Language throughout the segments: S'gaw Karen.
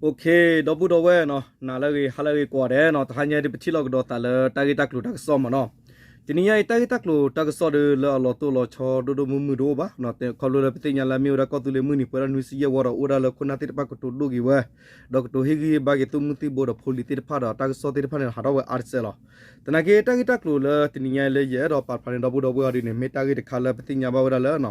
အိၣ်ခ့ ဒီပုၢ်ဒီဝဲၢ်နီၤ, နၤလၢအဂ့ၤ ဟါလၢအဂ့ၤကိးဂၤဒဲးနီၤ, တဟါညါဒုးပထံၣ်လိာ်ကဒီးသးလၢတၢ်ဂ့ၢ်တၢ်ကျိၤတၢ်ကစီၣ်မ့ၢ်နီၤ. တနံၤညါအံၤ တၢ်ဂ့ၢ်တၢ်ကျိၤတၢ်ကစီၣ်ဒီး လၢအလီၤတိၢ်လီၤဆီဒိၣ်ဒိၣ်မုၢ်မုၢ်တအိၣ်ဘၣ်နီၤ, ခီဖျိလၢပသ့ၣ်ညါလၢအမ့ၢ်ဝဲဒၣ်ကီၢ်သူလ့ၤမုၢ်နံၤပှဲၤဒၣ်နွံဆံယဲၢ်ဝီဒီး အိၣ်ဒၣ်လၢခိၣ်နၢ်သ့ၣ်တဖၣ်ကတိၤဒိၣ်က့ၤဝဲ, ဒီးကတိၤဟ့ၣ်ဂံၢ်ဟ့ၣ်ဘါက့ၤသုးမုၢ်သံၣ်ဘိဒီးဖိလံၤသ့ၣ်တဖၣ်ဒီး တၢ်ကစီၣ်သ့ၣ်တဖၣ်န့ၣ် ဟးထီၣ်ဝဲအါတစဲးလီၤ. သနာ်က့ တၢ်ဂ့ၢ်တၢ်ကျိၤလၢတနံၤညါအံၤလၢယအဲၣ်ဒိးပာ်ဖျါန့ၣ် ဒီပုၢ်ဒီဝဲၢ်အီၤဒ်န့ၣ် မ့ၢ်တၢ်ဂ့ၢ်တခါလၢပသ့ၣ်ညါဘၣ်ဝဲဒၣ်လၢ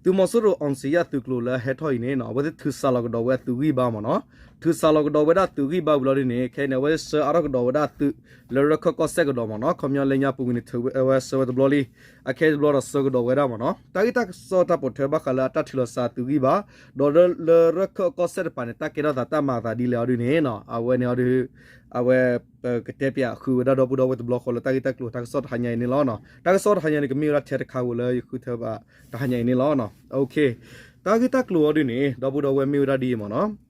သုးမီၤစိရိၤ အောင်ဇေယျ သုးကျိၤလၢအဟဲထီၣ်အံၤန့ၣ်နီၤ, အဝဲသ့ၣ်ထုးစးလီၤကဒီးဝဲအသုးဂံၢ်ဘါမ့ၢ်နီၤ, ထုးစးလီၤကဒီးဝဲဒၣ်သုးဂံၢ်ဘါဝံၤလီၤဒ်န့ၣ် ခဲအံၤန့ၣ် အဝဲသ့ၣ်ဆှၢအါထီၣ်ကဒီးဝဲဒၣ်သုးလၢရခၢၣ်ကီၢ်စဲၣ်ကဒီးမ့ၢ်နီၤ, ခီပညီလၢညါပူၤကွံာ်န့ၣ် ထုးဝဲဆှၢဝဲတဘျီလံ, အခဲအံၤတဘျီဒီးဆှၢကဒီးဝဲဒၣ်မ့ၢ်နီၤ, တၢ်ဂ့ၢ်တၢ်ကစီၣ်တၢ်ပိာ်ထွဲဘၣ်ဃးလၢအတၢ်ထုးလီၤစးသုးဂံၢ်ဘါ, ဒီးလၢရခၢၣ်ကီၢ်စဲၣ်တပၤန့ၣ် တၢ်ကဲထီၣ်သးတၢ်မၤအသးဒ်လဲၣ်အီၤဒ်န့ၣ်နီၤ, အဝဲန့ၣ်အီၤဒ် အဝဲ ပကတဲပၠးဃုာ်ဝဲဒၣ်ဒီပုၢ်ဒီဝဲၢ်တဘျီဃီလၢတၢ်ဂ့ၢ်တၢ်ကျိၤတၢ်ကစီၣ်တဟါညါအံၤန့ၣ်လီၤ. တၢ်ကစီၣ်တဟါညါန့ၣ် ကမ့ၢ်ဝဲဒၣ်ထဲတခါဧိၤလၢယဃုထၢဘၣ်တဟါညါအံၤန့ၣ်လီၤ. တၢ်ဂ့ၢ်တၢ်ကျိၤအီၤဒ်န့ၣ် ဒီပုၢ်ဒီဝဲၢ်မ့ၢ်ဝဲဒၣ်ဒ်အံၤမ့ၢ်နီၤ,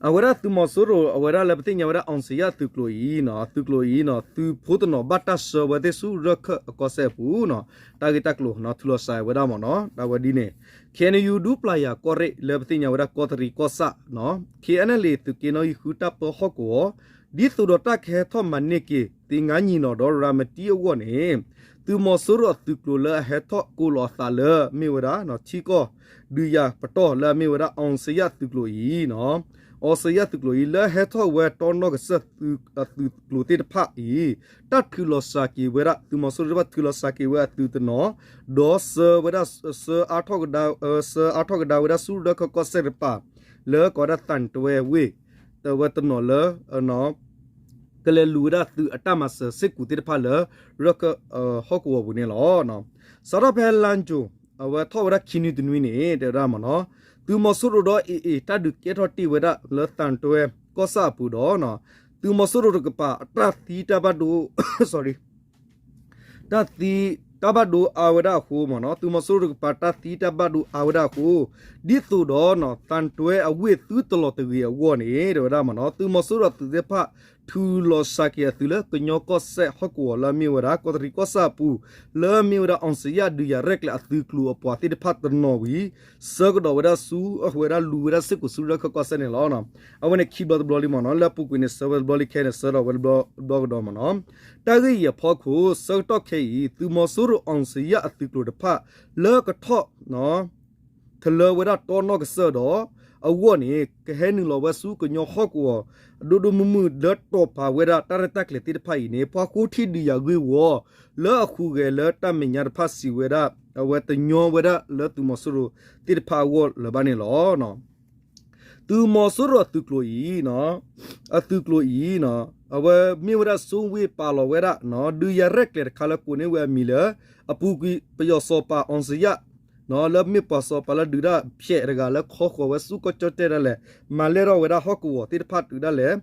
အဝဲဒၣ်သုးမီၤစိရိၤ အဝဲဒၣ်လၢပသ့ၣ်ညါဝဲဒၣ် အောင်ဇေယျ သုးကျိၤအံၤနီၤ, သုးကျိၤအံၤနီၤ သုးဖိတနီၤဘၣ်တၢ်ဆှၢဝဲသ့ၣ်ဆူရခၢၣ်အကီၢ်စဲၣ်အပူၤနီၤ, တၢ်ဂ့ၢ်တၢ်ကျိၤနီၤ ထုးလီၤစးဝဲဒၣ်မ့ၢ်နီၤ, တၢ်ဝဲဒ်န့ၣ် ခ့ၣ်အဲၣ်ယူၣ် ဒူပျၢ်ယၤကီၢ်ရ့ၣ် လၢပသ့ၣ်ညါဝဲဒၣ်ကီးတရံးကီၢ်ဆၣ်နီၤ, ခ့ၣ်အဲၣ်ယူၣ် သုးက့နီၣ်ဂံၢ်ဃုတၢ်ပၢဟီၣ်ကဝီၤ ဒ်သိးဒီးတၢ်ကဟဲထီၣ်မၤန့ၢ်က့ၤ သ့ၣ်ငါနံၣ်နီၤဒီးရၤမတံအဂီၢ်န့ၣ် သုးမီၤစိရိၤအသုးကျိၤလၢအဟဲထီၣ်ကိးလီၤအသးလၢမ့ၢ်ဝဲဒၣ် ထံကီၢ်ဒုးယၤပတီၢ်လၢအမ့ၢ်ဝဲဒၣ် အောင်ဇေယျ သုးကျိၤအံၤနီၤ, အောင်ဇေယျ သုးကျိၤအံၤ လၢဟဲထီၣ်ဝဲတီနီၢ်ကစၢၢ်အသုးကျိၤသ့ၣ်တဖၣ်အံၤ တၢ်ထုးလီၤစးက့ၤဝဲဒၣ် သုးမီၤစိရိၤသ့ၣ်တဖၣ်ထုးလီၤစးက့ၤဝဲအသုးတနီၤ ဒီးဆှၢဝဲဒၣ် ဆှၢအါထီၣ်ကဒါ ဆှၢအါထီၣ်ကဒါဝဲဒၣ်ဆူရခၢၣ်ကီၢ်စဲၣ်တပၤ လၢကိးဝဲဒၣ်သၣ်တွဲဝ့ၢ် တဝဲတနီၤလၢ ကလဲၤလူၤဝဲဒၣ်သုးအတၢ်မၤစၢၤစ့ၢ်ကီးသ့ၣ်တဖၣ်လၢ ရခၢၣ်ဟီၣ်ကဝီၤပူၤန့ၣ်လီၤ. စးထီၣ်ဖဲလါယူၤ အဝဲထီၣ်ဝဲဒၣ်ခံနွံတနွံန့ၣ် တဲဝဲဒၣ်မ့ၢ်နီၤ, သုးမီၤစိရိၤဒီး AA တၢ်ဒုးကဲထီၣ်တ့ၢ်ဝဲဒၣ်လၢသၣ်တွဲကီၢ်ဆၣ်အပူၤဒီး သုးမီၤစိရိၤတကပၤ တၢ်သံတၢ်ဘၣ်ဒိ တၢ်သံတၢ်ဘၣ်ဒိအါဝဲဒၣ်အဃိမ့ၢ်နီၤ, သုးမီၤစိရိၤတကပၤ တၢ်သံတၢ်ဘၣ်ဒိအါဝဲဒၣ်အဃိ, ဒ်သိးဒီး သၣ်တွဲအဝ့ၢ်သုတလီၤတဂ့ၤအဂီၢ်န့ၣ် တဲဝဲဒၣ်မ့ၢ်နီၤ, သုးမီၤစိရိၤသုးသ့ၣ်တဖၣ် ထုးလီၤစးက့ၤအသုးလၢကညီကီၢ်စဲၣ်ဟီၣ်ကဝီၤလၢအမ့ၢ်ဝဲဒၣ် ကီးတရံးကီၢ်ဆၣ်အပူၤ လၢအမ့ၢ်ဝဲဒၣ် အောင်ဇေယျ ဒုးယၤရဲၣ်ကျဲၤအသုးကျိၤအပှၤသ့ၣ်တဖၣ်တနီၤဝံၤ ဆှၢကဒီးဝဲဒၣ်ဆူ အဝဲဒၣ်လူၤဝဲဒၣ်စ့ၢ်ကီးဆူရခၢၣ်ကီၢ်စဲၣ်န့ၣ်လီၤ. အဝဲန့ၣ်ခံဘျီတဘျီလံမ့ၢ်နီၤ, လၢအပူၤကွံာ်န့ၣ် ဆှၢဝဲတဘျီလံ ခဲအံၤန့ၣ် ဆှၢထီၣ်ဝဲတဘျီကဒီးမ့ၢ်နီၤ. တၢ်ဂ့ၢ်အံၤအဖီခိၣ် ဆၢကတီၢ်ခဲအံၤ သုးမီၤစိရိၤ အောင်ဇေယျ အသုးကျိၤတဖၣ် လၢကထီၣ် ထလၢဝဲဒၣ်တီနီၢ်ကစၢၢ်ဒီး အဂီၢ်န့ၣ် ကဟဲနုာ်လီၤဝဲဆူကညီဟီၣ်ကဝီၤ အဒိၣ်ဒိၣ်မုၢ်မုၢ်လၢတီၤပာ်ဝဲဒၣ်တၢ်ရဲၣ်တၢ်ကျဲၤသ့ၣ်တဖၣ်အံၤန့ၣ် ပှၤဃိထံဒုးယၤဂ့ၢ်ဝီ လၢအဟူးဂဲၤလၢတၢ်မဲာ်ညါတဖၣ်စံးဝဲဒၣ် အဝဲတညီဝဲဒၣ်လၢသုးမီၤစိရိၤသ့ၣ်တဖၣ်အဂီၢ်လၢၤဘၣ်န့ၣ်လီၤ. သုးမီၤစိရိၤအသုးကျိၤအံၤ အသုးကျိၤအံၤ အဝဲမ့ၢ်ဝဲဒၣ် စိုးဝင်း ပာ်လီၤဝဲဒၣ် ဒုးယၤရဲၣ်ကျဲၤတခါလၢကိးန့ၢ်ဝဲအမံၤလၢ အပူၤကွံာ်ပယီၤစီၤပၤ အောင်ဇေယျ လၢမ့ၢ်ပှၤစီၤပၤလၢဒုးတၢ်ဖျဲးတဂၤလၢခီဃီၤဝဲဆူကီၢ်ကၠီၣ်တဲၣ်ဒၣ်လဲာ် မၤလဲၢ်ထီၣ်ဝဲဒၣ်ဟီၣ်ကဝီၤသ့ၣ်တဖၣ်တုၤဒၣ်လဲာ်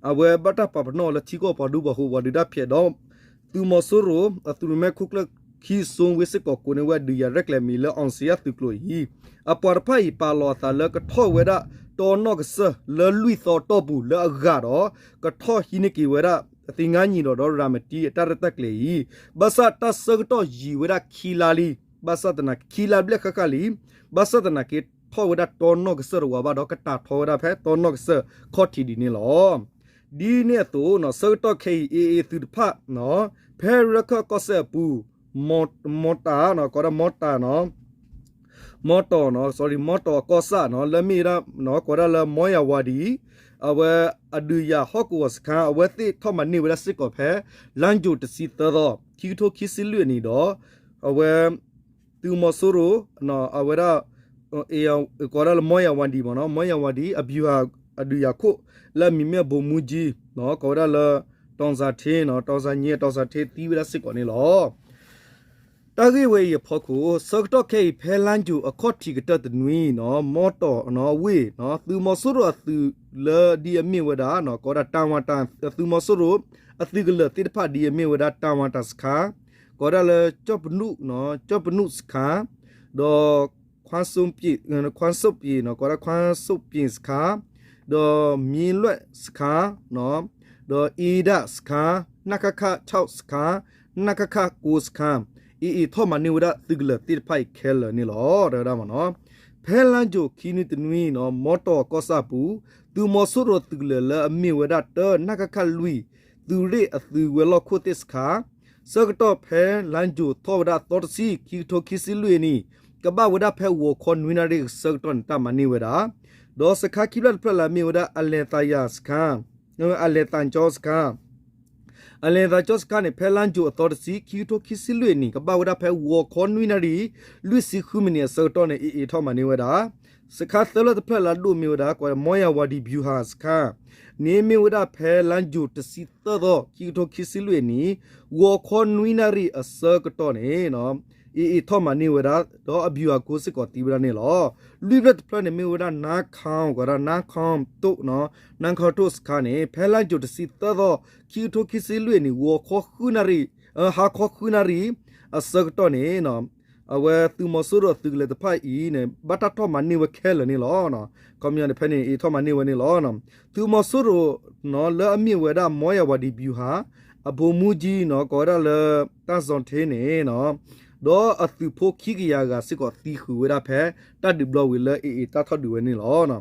အဝဲဘၣ်တၢ်ပာ်ပနီၣ်လၢထံကီၢ်ပှၤဒူပှၤဃိၤပှၤဒုးတၢ်ဖျဲးဒီး သုးမီၤစိရိၤ အသုးရူၢ်မဲာ်ခိၣ်ကျၢၢ်ခံ စိုးဝင်း စ့ၢ်ကီးကိးန့ၢ်ဝဲဒုးယၤရဲၣ်ကျဲၤမံၤလၢ အောင်ဇေယျ သုးကျိၤအံၤ အပှၤတဖၣ်အံၤ ပာ်လီၤအသးလၢကထီၣ်ဝဲဒၣ်တီနီၢ်ကစၢၢ်လၢလွံၢ်သီအတီၢ်ပူၤလၢအဂၤဒီး ကထီၣ်ဟံးန့ၢ်က့ၤဝဲဒၣ် သ့ၣ်ငါနံၣ်ဒီး ဒီးရၤမတံအတၢ်ရဲၣ်တၢ်ကျဲၤအံၤ ဘၣ်ဆၣ်တၢ်ဆၢကတီၢ်ယံာ်ဝဲဒၣ်ခံလါလံ ဘၣ်ဆၣ်သနာ်က့ခံလါဘျဲၣ်ဃၣ်ဃၣ်လံ ဘၣ်ဆၣ်သနာ်က့ထီၣ်ဝဲဒၣ်တီနီၢ်ကစၢၢ်တဝးဘၣ်ဒီး ကတာ်ထီဝဲဒၣ်ဖဲတီနီၢ်ကစၢၢ်ခီၣ်ထံးဒ်န့ၣ်လီၤ. ဒ်န့ၣ်အသိး ဆၢကတီၢ်ခဲအံၤ AA သုးတဖၣ် ဖဲရခၢၣ်ကီၢ်စဲၣ်အပူၤ မီၤတၢ် ကိးဒၣ်မီၤတၢ် မီၤတီၤ sorry မီၤတီၤအကီၢ်ဆၣ် လၢမ့ၢ်ဒၣ် ကိးဒၣ်လၢ မီၤယၤဝါဒံ အဝဲအဒုးယၤဟီၣ်ကဝီၤစခါ အဝဲသ့ၣ်ထီၣ်မၤန့ၢ်ဝဲဒၣ်စ့ၢ်ကီးဖဲ လါယူၤတဆံသၢသီ ခံကထိခံဆံလွံၢ်အနံၤဒီး အဝဲ သုးမီၤစိရိၤ အဝဲဒၣ် ကိးဒၣ်လၢ မီၤယၤဝါဒံ မီၤနီၤ မီၤယၤဝါဒံ အဗျူဟာ အဒုးယၤခိၣ် လၢအမံၤမ့ၢ် ဗိုလ်မှူးကြီး ကိးဝဲဒၣ်လၢ တောင်ဇာထင်း တောင်ဇာငင်း တောင်ဇာထင်း သံဝဲဒၣ်စ့ၢ်ကီးန့ၣ်လီၤ. တၢ်ဂ့ၢ်ဝဲအံၤအဖီခိၣ် ဆၢကတီၢ်ခဲအံၤ ဖဲလါယူၤအခီၣ်ထံးကတၢၢ်တနွံနီၤ မီတီၤနီၤဝ့ၢ်နီၤ သုးမီၤစိရိၤအသုးလၢဒ်အမ့ၢ်ဝဲဒၣ် ကိးဝဲဒၣ်တၢ်ဝါတၢ် သုးမီၤစိရိၤ အသုးကလၢၤသ့ၣ်တဖၣ်ဒ်အမ့ၢ်ဝဲဒၣ် တၢ်ဝါတၢ်စခါ ကိးဝဲဒၣ်လၢ ကၠီၣ်ပနူၣ် ကၠီၣ်ပနူၣ်စခါ ဒီး ခွါစိပ့ၤ ခွါစိပ့ၤနီၤ ကိးဝဲဒၣ်ခွါစိပ့ၤစခါ ဒီးမံလွဲၣ်စခါ ဒီးအ့ဒၣ်စခါ နခခ ခြောက် စခါ နခခ ကိုး စခါ AA ထီၣ်မၤန့ၢ်ဝဲဒၣ်သုးကလၢၤသ့ၣ်တဖၣ်အံၤခဲလၢာ်န့ၣ်လီၤ တဲဝဲဒၣ်မ့ၢ်နီၤ. ဖဲလါယူၤခံနွံတနွံနီၤ မီတီၤကီၢ်ဆၣ်အပူၤ သုးမီၤစိရိၤသုးကလၢၤလၢအမ့ၢ်ဝဲဒၣ်တၢ နကခ လွံၢ် သုးရ့ၣ်အသုးဝဲၤလီၢ်ခိၣ်သ့ၣ်စခါ ဆၢကတီၢ်ဖဲလါယူၤထီၣ်ဝဲဒၣ်သီတဆံ ခံကထိခံဆံလွံၢ်အနံၣ် ကဘၣ်ဝဲဒၣ်ဖဲဂီၤခီနွံနၣ်ရံၣ်အဆၢကတီၢ်န့ၣ် တၢ်မၤန့ၢ်ဝဲဒၣ် ဒီးစခါခံဖျၢၣ်တဖျၢၣ်လၢအမ့ၢ်ဝဲဒၣ် အလဲၤသးယၤစခါ အလဲၤသးကၠီစခါ အလဲၤသးကၠီစခါန့ၣ် ဖဲလါယူၤအသီတဆံ ခံကထိခံဆံလွံၢ်အနံၣ် ကဘၣ်ဝဲဒၣ်ဖဲဂီၤခီနွံနၣ်ရံၣ် လွံၢ်ဆံဃုမံးနံးအဆၢကတီၢ်န့ၣ် AA ထီၣ်မၤန့ၢ်ဝဲဒၣ် စခါသၢဖျၢၣ်တဖျၢၣ်လၢအဒိၣ်မ့ၢ်ဝဲဒၣ် ကီးမီယၤဝၤဒံဘျူၤဟၣ်စခါ န့ၣ်မ့ၢ်ဝဲဒၣ်ဖဲလါယူၤတဆံသၢသီ ခံကထိခံဆံလွံၢ်အနံၣ် ဂီၤခီနွံနၣ်ရံၣ်အဆၢကတီၢ်န့ၣ် AA ထီၣ်မၤန့ၢ်ဝဲဒၣ် ဒီးအဘျူးအကိစ့ၢ်ကီးသံဝဲဒၣ်န့ၣ်လီၤ. လွံၢ်ဖျၢၣ်တဖျၢၣ်န့ၣ်မ့ၢ်ဝဲဒၣ် နါခီ ကီးဒၣ် နါခီတိၣ် နါခီတိၣ်စခါန့ၣ် ဖဲလါယူၤတဆံသၢသီ ခံကထိခံဆံလွံၢ်အနံၣ် ဂီၤခီဃုနၣ်ရံၣ် ဟါခီဃုနၣ်ရံၣ် အဆၢကတီၢ်န့ၣ် အဝဲသုးမီၤစိရိၤအသုးကလၢၤတဖၣ်အံၤန့ၣ် ဘၣ်တၢ်ထီၣ်မၤန့ၢ်ဝဲခဲလၢာ်န့ၣ်လီၤ. ခီပညီန့ၣ် ဖဲန့ၣ် AA ထီၣ်မၤန့ၢ်ဝဲန့ၣ်လီၤ. သုးမီၤစိရိၤ လၢအမ့ၢ်ဝဲဒၣ် မီယၤဝၤဒံဘျူၤဟၣ် အဘိမူကၠံ ကီးဝဲဒၣ်လၢ တၢ်စီၤထ့န့ၣ် ဒီးအသုးဖိခံကယၤဂၤစ့ၢ်ကီးသံဃုာ်ဝဲဒၣ်ဖဲ တၢ်ဒုးဘျီဝံၤလၢ AA တၢ်ထီၣ်ဒုးဝဲန့ၣ်လီၤ.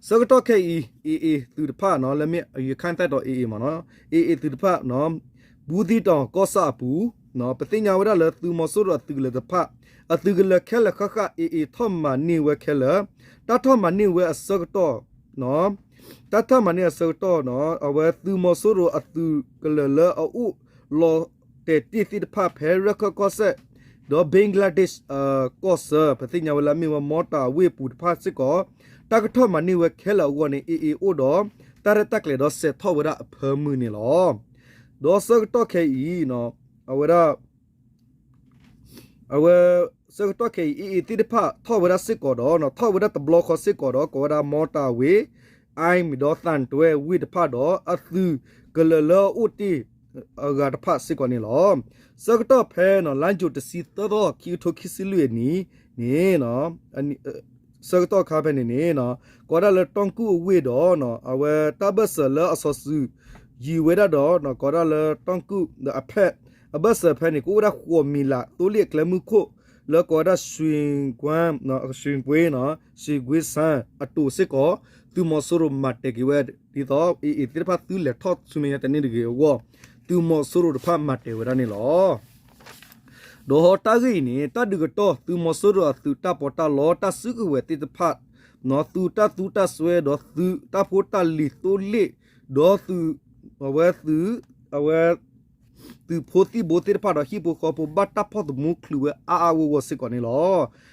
ဆၢကတီၢ်ခဲအံၤ AA သုးတဖၣ်န့ၣ် လၢမ့ၢ် ရခိုင်တပ်တော် AA မ့ၢ်န့ၣ် AA သုးတဖၣ် ဘူးသံးတီၤကီၢ်ဆၣ်အပူၤ ပသ့ၣ်ညါဝဲဒၣ်လၢသုးမီၤစိရိၤအသုးကလၢၤတဖၣ် အသုးကလၢၤခဲလၢာ်ဃၣ်ဃၣ် AA ထီၣ်မၤန့ၢ်ဝဲခဲလၢာ် တၢ်ထီၣ်မၤန့ၢ်ဝဲအဆၢကတီၢ် တၢ်ထီၣ်မၤန့ၢ်အဆၢကတီၢ် အဝဲသုးမီၤစိရိၤအသုးကလၢၤလၢအအိၣ်လီၤတဲာ်တ့ၢ်သ့ၣ်တဖၣ်ဖဲရၢခၢၣ်ကီၢ်စဲၣ် ဒီး Bangladesh ကီၢ်ဆၢ ပသ့ၣ်ညါဝဲလၢအမ့ၢ်ဝဲမီတၢ်ဝ့ၢ်အပူၤတဖၣ်စ့ၢ်ကီး တၢ်ကထီၣ်မၤန့ၢ်ဝဲခဲလၢာ်အဂီၢ်န့ၣ် AA အိၣ်ဒီး တၢ်ရဲၣ်တၢ်ကျဲၤဒီးစဲးထီၣ်ဝဲဒၣ်အဖၢမုၢ်န့ၣ်လီၤ. ဒီးဆၢကတီၢ်ခဲအံၤ အဝဲဒၣ် အဝဲ ဆၢကတီၢ်ခဲအံၤ AA သ့ၣ်တဖၣ်ထီၣ်ဝဲဒၣ်စ့ၢ်ကီးဒီး ထီၣ်ဝဲဒၣ်တဘျီဃီစ့ၢ်ကီးဒီး ကီးဝဲဒၣ်မီတၢ်ဝ့ၢ် အၢမ့ၢ်ဒီးသၣ်တွဲဝ့ၢ်တဖၣ်ဒီး အသုးကလၢၤလၢအအိၣ်တ့ၢ်အဂၤတဖၣ်စ့ၢ်ကီးန့ၣ်လီၤ. ဆၢကတီၢ်ဖဲ လါယူၤတဆံသၢသီ ခံကထိခံဆံလွံၢ်အနံၣ်န့ၣ် ဆၢကတီၢ်ခါဖဲန့ၣ်န့ၣ် ကီးဝဲဒၣ်လၢတီၢ်ကူၣ်အဝ့ၢ်ဒီး အဝဲတၢ်ဘၢၣ်စၢၤလၢအစီၤစုၤ ယံၤဝဲဒၣ်ဒီး ကီးဝဲဒၣ်လၢတီၢ်ကူၣ်အဖျၢၣ် အဘၢၣ်စၢၤဖဲန့ၣ် ကအိၣ်ဝဲဒၣ်ဃိးမံၤလး သိလ့ၣ်အကျဲမုၢ်ခိၣ် လၢကီးဝဲဒၣ် ရွှေကွမ်း ရွှေကွမ်း ရွှေကွမ်း အတိၤစ့ၢ်ကီး သုးမီၤစိရိၤမၤတဲာ်က့ၤဝဲ ဒ်သိး AA သ့ၣ်တဖၣ်သုလဲၤထီၣ်ဆူမဲာ်ညါတန့ၢ်တဂ့ၤအဂီၢ် သုးမီၤစိရိၤတဖၣ်မၤတဲာ်ဝဲဒၣ်န့ၣ်လီၤ. ဒီးတၢ်ဂ့ၢ်အံၤန့ၣ် တၢ်ဒုးကတီၢ် သုးမီၤစိရိၤအသုးတၢ်ပီးတၢ်လီ တၢ်စုကဝဲၤသ့ၣ်တဖၣ် သုးတၢ်သူတၢ်စွဲ ဒီးသုးတၢ်ဖိတၢ်လံၤသိလ့ၣ် ဒီးသုး အဝဲသုး အဝဲ သုးဖိသံၣ်ဘိသ့ၣ်တဖၣ်ဒီးဟံၣ်ဖိဃီဖိ ဘၣ်တၢ်ဖီၣ်သမူချုးဝဲအါအါဂီၢ်ဂီၢ်စ့ၢ်ကီးန့ၣ်လီၤ.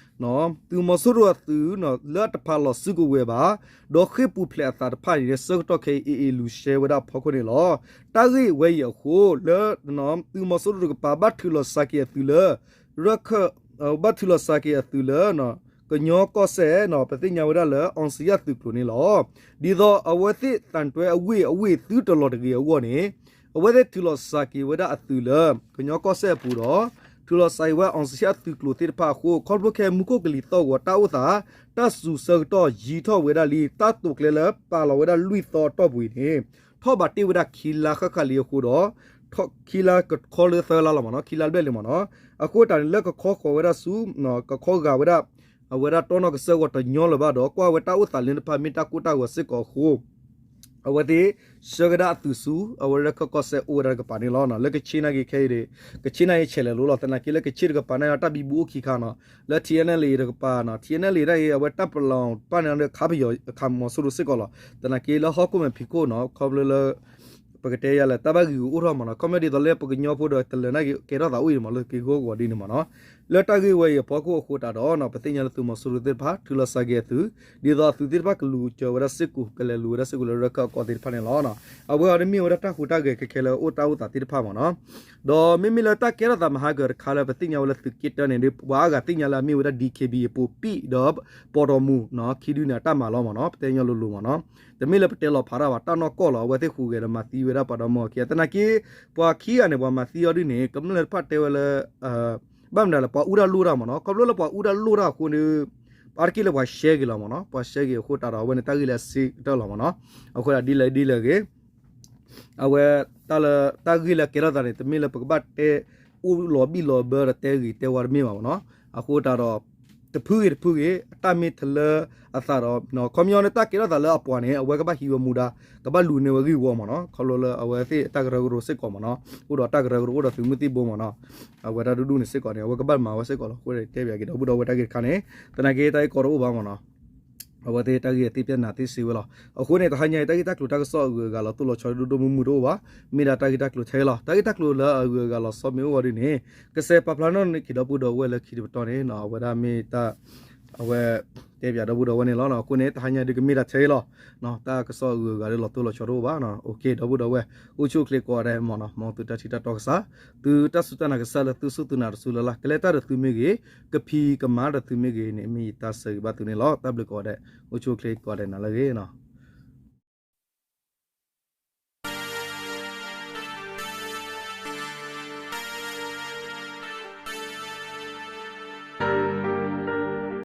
သုးမီၤစိရိၤအသုး လၢအတဖးလီၤစုကဝဲၤဘၣ် ဒီးဃ့ၢ်ပူၤဖျဲးအသးတဖၣ်န့ၣ် ဆၢကတီၢ်ခဲအံၤ AA လူၤရှဲဝဲဒၣ်အဖီခိၣ်န့ၣ်လီၤ. တၢ်ဂ့ၢ်ဝဲအံၤအဃိ လၢ သုးမီၤစိရိၤတကပၤ ဘၣ်ထုးလီၤစှၤက့ၤအသုးလၢ ရၢခၢၣ် ဘၣ်ထုးလီၤစှၤက့ၤအသုးလၢ ကညီကီၢ်စဲၣ် ပသ့ၣ်ညါဝဲဒၣ်လၢ အောင်ဇေယျ သုးကျိၤန့ၣ်လီၤ. ဒ်သိးအဝဲသ့ၣ်သၣ်တွဲအဝ့ၢ်အဝ့ၢ်သုတလီၤတဂ့ၤအဂီၢ်န့ၣ် အဝဲသ့ၣ်ထုးလီၤစှၤက့ၤဝဲဒၣ်အသုးလၢ ကညီကီၢ်စဲၣ်အပူၤဒီး ထုးလီၤစှၤက့ၤဝဲ အောင်ဇေယျ သုးကျိၤသ့ၣ်တဖၣ်အဃိ ခီဖျိခဲမူခိၣ်ကလံၤသီၣ်ဂီၤတၢ်အိၣ်သး တၢ်စူၤဆၢကတီၢ်ယံၤထီၣ်ဝဲဒၣ်လံ တၢ်တိာ်ကျဲလၢပာ်လီၤဝဲဒၣ်လွံၢ်သီအတီၢ်ပူၤအံၤန့ၣ် ထီၣ်ဘးတ့ၢ်ဝဲဒၣ်ခံလါဃၣ်ဃၣ်လံအဃိဒီး ခံလါကခီလၢသၢလါလီၤမ့ၢ်နီၤ ခံလါဘျဲၣ်လံမ့ၢ်နီၤ အဃိတၢ်န့ၣ် လၢကခီဃီၤဝဲဒၣ်ဆူ ကခီဂာ်ဝဲဒၣ် အဝဲဒၣ်တီနီၢ်ကစၢၢ်ဂီၤတညီလၢၤဘၣ်ဒီး ကွၢ်ဝဲတၢ်အိၣ်သးလၢတဖၣ်မ့ၢ်တၢ်ကိၢ်တၢ်ဂီၤစ့ၢ်ကီးအဃိ အဝဲသ့ၣ် ဆှၢကဒါအသုးဆူ အဝဲရၢခၢၣ်ကီၢ်စဲၣ်အိၣ်ဝဲဒၣ်တကပၤန့ၣ်လီၤ. လၢကဆ့ၣ်နာ်က့ခဲအံၤဒီး ကဆ့ၣ်နာ်က့ဆဲးလဲၤလိၤလီၤ. သနာ်က့လၢကဆ့ၣ်တကပၤန့ၣ် တၢ်ဘံဘူအိၣ်ခံခါနီၤ လၢ ထံၣ်အဲၣ်အဲၣ်လ့ၣ် တကပၤနီၤ ထံၣ်အဲၣ်အဲၣ်လ့ၣ်ဒၣ်အံၤ အဝဲတၢ်ပလီၢ်တဖၣ်န့ၣ် ခးပယီၤခးမီၤစိရိၤစ့ၢ်ကီးလီၤ. သနာ်က့လၢဟီၣ်ခိၣ်မဲာ်ဖံးခိၣ်နီၤ ခီဖျိလၢ ပကတဲယၤလၢတၢ်ဘၣ်ဂံာ်ဂူာ်အိၣ်ထီၣ်မ့ၢ်နီၤ ခီဖျိဒ်သိးလၢပကညီဖိဒီးတလၢၤနာ်က့ကဲထီၣ်သးအိၣ်အံၤမ့ၢ်လၢက့ၤဂီၢ်ဂီၤဒ်န့ၣ်မ့ၢ်နီၤ လၢတၢ်ဂ့ၢ်ဝဲအံၤအဖီခိၣ်အဃိတၢ်ဒီး ပသ့ၣ်ညါလၢသုးမီၤစိရိၤသ့ၣ်တဖၣ် ထုးလီၤစှၤက့ၤအသုး ဒ်သိးအသုးသ့ၣ်တဖၣ်ကလူၤကၠီၤဝဲဒၣ်စ့ၢ်ကီး ကလဲၤလူၤဝဲဒၣ်စ့ၢ်ကီးလၢရၢခၢၣ်အကီၢ်သ့ၣ်တဖၣ်န့ၣ်လီၤ. အဝဲအံၤတမ့ၢ်ဝဲဒၣ်တၢ်ဟူးတၢ်ဂဲၤခဲခဲလၢအိၣ်တၢ်အိၣ်သးသ့ၣ်တဖၣ်မ့ၢ်နီၤ ဒီးမ့မ့ၢ်လၢတၢ်ကဲထီၣ်သးမဟါကၢၤတခါလၢပသ့ၣ်ညါဝဲလၢသုးက့တၢန့ၣ်ဒီး ပှၤအါဂၤသ့ၣ်ညါလၢအမ့ၢ်ဝဲဒၣ် DKBA ပိာ်ပံၣ်ဒီး ပီၣ်တီၣ်မူ ခံဒုန့ၣ် အတၢ်မၤလီၤမ့ၢ်နီၤ ပတဲညီလိၤလိၤမ့ၢ်နီၤ တမ့ၢ်လၢပတဲလီၤဖးတၢ်ဘၣ် တၢ်နီၢ်ကီၢ်လီၤ အဝဲသ့ၣ်ဟူးဂဲၤဒီးမၤသံဝဲဒၣ်ပှၤဒီမါဝၤခံဂၤ သနာ်က့ ပှၤခံဂၤန့ၣ် ပှၤမၤသံအီၤဒ်န့ၣ် ကမျၢၢ်တဖၣ်တဲဝဲလၢ ဘၣ်မနုၤလဲၣ် ပှၤအူတၢ်လိၣ်တၢ်မ့ၢ်နီၤ ခီဖျိလၢပှၤအူတၢ်လိၣ်တၢ်အဃိန့ၣ် အါတက့ၢ်လၢပှၤရှဲက့ၤလီၤမ့ၢ်နီၤ ပှၤရှဲက့ၤအဃိတၢ်ဒီး အဝဲန့ၣ်တၢ်ဂ့ၢ်လၢအဆ့ကတၢၢ်လီၤမ့ၢ်နီၤ အဃိဒၣ်ဒ်လဲၣ်ဒ်လဲၣ်ဂ့ၤ အဝဲ တၢ်လၢ တၢ်ဂ့ၢ်လၢကဲထီၣ်သးန့ၣ် တမ့ၢ်လၢပကဘၣ်တဲ အိၣ်လီၤဘံၣ်လီၤဘၢဒီးတဲဂ့ၤတဲဝါတမ့ၢ်ဘၣ်မ့ၢ်နီၤ အဃိတၢ်ဒီး တဖုဂ့ၤတဖုဂ့ၤ အတၢ်မ့ၢ်တလၢအသးဒီး ခီပညီန့ၣ် တၢ်ကဲထီၣ်သးလၢအပှၤန့ၣ် အဝဲကဘၣ်ဟံးဝဲမူဒါ ကဘၣ်လူၤန့ၢ်ဝဲဂ့ၢ်ဝီမ့ၢ်နီၤ. ခီဖျိလၢအဝဲသ့ၣ်အတၢ်ကရၢကရိစ့ၢ်ကီးမ့ၢ်နီၤ, အိၣ်ဒီးတၢ်ကရၢကရိ အိၣ်ဒီးသုးမုၢ်သံၣ်ဘိမ့ၢ်နီၤ, အဝဲတၢ်ဒူၣ်ဒူၣ်န့ၣ်စ့ၢ်ကီးန့ၣ် အဝဲကဘၣ်မၤဝဲစ့ၢ်ကီးလီၤ. အဃိန့ၣ်တဲပၠးက့ၤဒီပုၢ်ဒီဝဲၢ်တၢ်ဂ့ၢ်တခါန့ၣ် သနာ်က့တၢ်ဂ့ၢ်ကီတအိၣ်ဘၣ်မ့ၢ်နီၤ. အဝဲသ့ၣ်တၢ်ဂ့ၢ်အသ့ၣ်ပျၢ်နၤသ့ၣ်စ့ဝဲလီၤ. အဃိန့ၣ် တဟါညါအံၤ တၢ်ဂ့ၢ်တၢ်ကျိၤတၢ်ကစီၣ်အဂုၤအဂၤလီၤတိၢ်လီၤဆီဒိၣ်ဒိၣ်မုၢ်မုၢ်တအိၣ်ဘၣ်. မ့ၢ်ဒၣ်တၢ်ဂ့ၢ်တၢ်ကျိၤထဲအံၤလီၤ. တၢ်ဂ့ၢ်တၢ်ကျိၤလၢအဂုၤအဂၤလီၤဆီမ့ၢ်အိၣ်ဝဲဒ်န့ၣ် ကစဲးပာ်ဖျါနီၣ်န့ၢ်က့ၤဒီပုၢ်ဒီဝဲၢ်လၢခံတပတီၢ်န့ၣ်နီၤ. အဝဲဒၣ်မ့ၢ်တၢ် အဝဲ တဲပၠးဒီပုၢ်ဒီဝဲၢ်န့ၣ်လီၤ. အဃိန့ၣ် တဟါညါဒုးကမ့ၢ်ဒၣ်ထဲအံၤလီၤ. တၢ်ကစီၣ်အဂုၤအဂၤဒုးလီၤတိၢ်လီၤဆီတအိၣ်ဘၣ်. အိၣ်ခ့ ဒီပုၢ်ဒီဝဲၢ် အိၣ်ဆူၣ်အိၣ်ချ့ကိးဂၤဒဲးမ့ၢ်နီၤ, မ်သုတၢ်ထံၣ်တၢ်တီကစၢ်, သုတၢ်စူၢ်တၢ်နာ်ကစၢ်လၢသုစူၢ်သုနာ်တစုလၢ်လၢ်, ကလဲၤတၢ်ဒီးသုမ့ၢ်ဂ့ၤ, ကဖံးကမၤဒီးသုမ့ၢ်ဂ့ၤန့ၣ် မ့ၢ်ယတၢ်ဆၢဂ့ၤဘၣ်သုန့ၣ်လီၤ. တၢ်ဘျုးကိးဂၤဒဲး, အိၣ်ဆူၣ်အိၣ်ချ့ကိးဂၤဒဲးနၤလၢအဂ့ၤနီၤ.